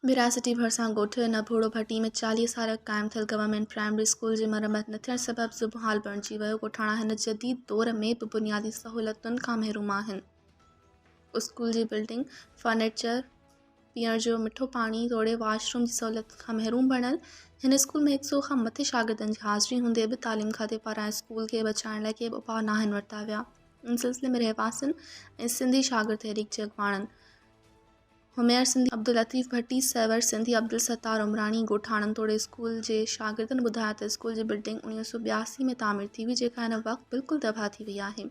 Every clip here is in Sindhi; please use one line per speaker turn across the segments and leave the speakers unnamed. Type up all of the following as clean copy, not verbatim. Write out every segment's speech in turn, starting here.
ڀيرا سٽي ڀرسان ڳوٺ نڀوڙو ڀٽي ۾ 40 سال اڳ قائم ٿيل گورنمينٽ پرائمري اسڪول جي مرمت نه ٿيڻ سبب زبون حال بڻجي ويو، ڳوٺاڻا هن جديد دور ۾ به بنيادي سهولتن کان محروم آهن. اسڪول جي بلڊنگ، فرنيچر، پيئڻ جو مٺو پاڻي توڙي واش روم جي سهولتن کان محروم بڻيل هن اسڪول ۾ هڪ سئو کان مٿي شاگردن جي حاضري هوندي به تعليم کاتي پاران اسڪول کي بچائڻ لاء ڪي به اپاء ناهن ورتا ويا. ان سلسلي ۾ رهواسين ۽ سنڌي شاگرد تحريڪ جي اڳواڻن حمير سنڌي، عبداللطيف ڀٽي، سيور سنڌي، عبدالستار عمراڻي، ڳوٺاڻن توڙي اسڪول جي شاگردن ٻڌايو ته اسڪول جي بلڊنگ 1982 ۾ تعمير ٿي هئي جيڪا هن وقت بلڪل تباهه ٿي وئي آهي.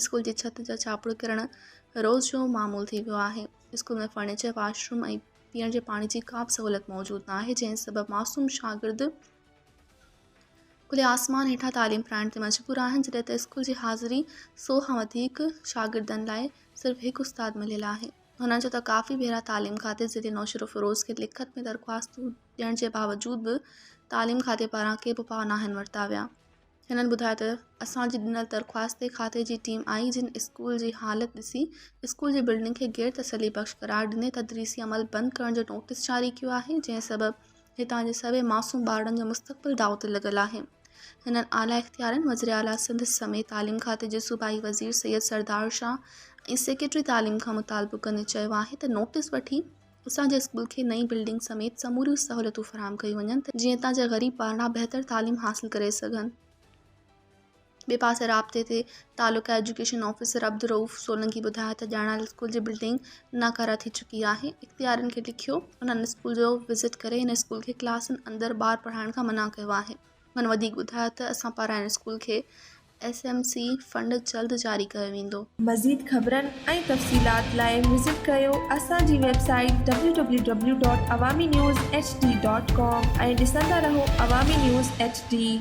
اسڪول جي ڇت جا ڇاپڙ ڪرڻ روز جو معمول ٿي ويو آهي. اسڪول ۾ فرنيچر، واش روم ۽ پيئڻ جي پاڻي جي ڪا به سهولت موجود ناهي جنهن سبب معصوم شاگرد کلي آسمان هيٺان تعليم پرائڻ تي مجبور آهن جڏهن ته اسڪول جي حاضري سئو کان وڌيڪ شاگردن لاء صرف هڪ استاد مليل آهي. هنن چيو ته ڪافي ڀيرا تعليم کاتي ضلعي نوشهروفيروز کي لکت ۾ درخواستون ڏيڻ جي باوجود به تعليم کاتي پاران ڪي به اپاء ناهن ورتا ويا. هنن ٻڌايو ته اسان جي ڏنل درخواست تي کاتي جي ٽيم آئي جن اسڪول جي حالت ڏسي اسڪول جي بلڊنگ کي غير تسلي بخش قرار ڏيندي تدريسي عمل بند ڪرڻ جو نوٽيس جاري ڪيو آهي جنهن سبب هتان جي سوين معصوم ٻارڙن جو مستقبل داء تي لڳل آهي. هنن اعليٰ اختيارين وزيراعليٰ سنڌ سميت تعليم کاتي جي صوبائي وزير سيد سردار شاهه ۽ سيڪريٽري تعليم کان مطالبو ڪندي چيو آهي ته نوٽيس وٺي اسان جي اسڪول کي نئين بلڊنگ سميت سموريون سهولتون فراهم ڪيون وڃن ته جيئن هتان جا غريب ٻارڙا بهتر تعليم حاصل ڪري سگهن. ٻئي پاسي رابطي تي تعلقه ايجوڪيشن آفيسر عبدالرئوف سولنگي ٻڌايو ته ڄاڻايل اسڪول جي بلڊنگ ناڪاره ٿي چڪي آهي اختيارين کي لکيو انهن اسڪول جو وزٽ ڪري هن اسڪول کي ڪلاسن اندر ٻار پڙهائڻ کان منع ڪيو آهي هن وڌيڪ ٻڌايو ته اسان پاران هن اسڪول کي ايس ايم سي فنڊ جلد جاري ڪيو ويندو.
مزيد خبرن ۽ تفصيلات لاء وزٽ ڪريو اسان جي website W W W dot Awami news H D dot com ۽ ڏسندا رهو عوامي نيوز ايڇ ڊي.